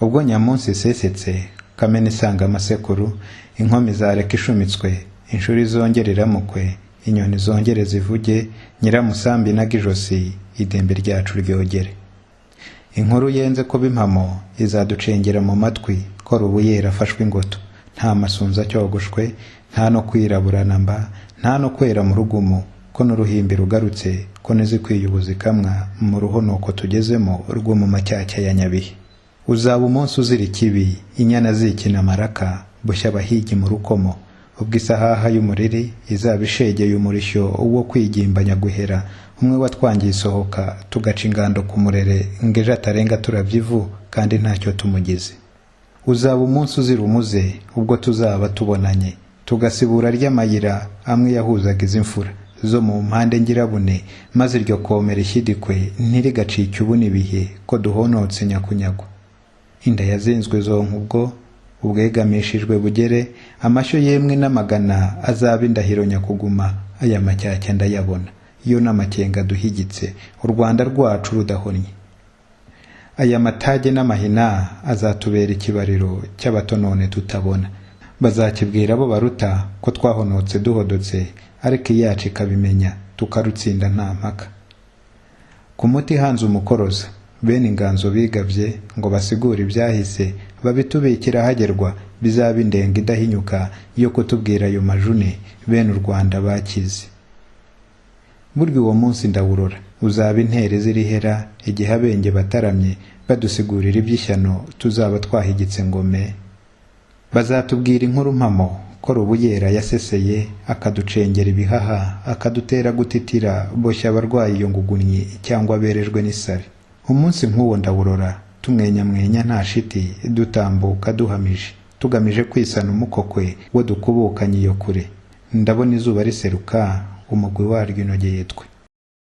Ubwo nyamunsi isesetse, Kamena isanga amasekuru, inkomi zareka ishumitswe, inshuri zongere iramukwe, inyoni zongere zivuge, Nyiramusambi inage ijosi, idembe ryacu ryogere. Inkuru yenze kuba impamo izaducengera mu matwi ko Rubuyera afashwe ingoto, nta masunzu acyogoshwe, nta no kwirabura na mba, nta no kwera mu rugumu, ko n'uruhimbi rugarutse, ko n'izikwiye ubu zikamwa mu ruhonoko tugezemo rwo mu macyacya ya Nyabihe. Uzaba umunsi uzira ikibi, inyana zikina amaraka, boshye abahigi mu rukomo, ubwo isahaha y'umuriri izaba ishegeye umurishyo wo kwigimbanya guhera, umwe watwangiye isohoka tugaca ingando ku murere ngo ejo atarenga turabya ivu kandi ntacyo tumugize. Uzaba umunsi uzira umuze ubwo tuzaba tubonanye, tugasibura ry'amayira amwe yahuzaga izi mfura zo mu mpande ngirabune, maze iryo kome rishyidikwe ntirigacike ubu n'ibihe ko duhonotse nyakunyagwa. Inda yazinzwe zonka ubwo, ubwegamishijwe bugere, amashyo yemwe n'amagana azaba indahiro nyakuguma, aya macyacya ndayabona, yo n'amakenga duhigitse, u Rwanda rwacu rudahonnye. Aya matage n'amahina azatubera ikibariro cy'abato none tutabona. Bazakibwira abo baruta ko twahonotse duhodotse, ariko iyacu ikabimenya tukarutsinda nta mpaka. Ku muti hanze umukoroza, bene inganzo bigabye ngo basigure ibyahise, babitubikira hagerwa, bizaba indenga idahinyuka yo kutubwira ayo majune bene u Rwanda bakize. Burya uwo munsi ndawurora, uzaba intero zirihera igihe abenge bataramye badusigurira iby'ishyano tuzaba twahigitse ngome. Bazatubwira inkuru mpamo ko Rubuyera yaseseye akaducengera ibihaha akadutera gutitira boshye abarwayi iyo ngugunnyi cyangwa berejwe n'isari. Umunsi nk'uwo ndawurora tumwenyamwenya nta shiti dutambuka duhamije tugamije kwisana umukokwe wo dukubukanye iyo kure. Ndabona izuba riseruka umugwi waryo unogeye twe.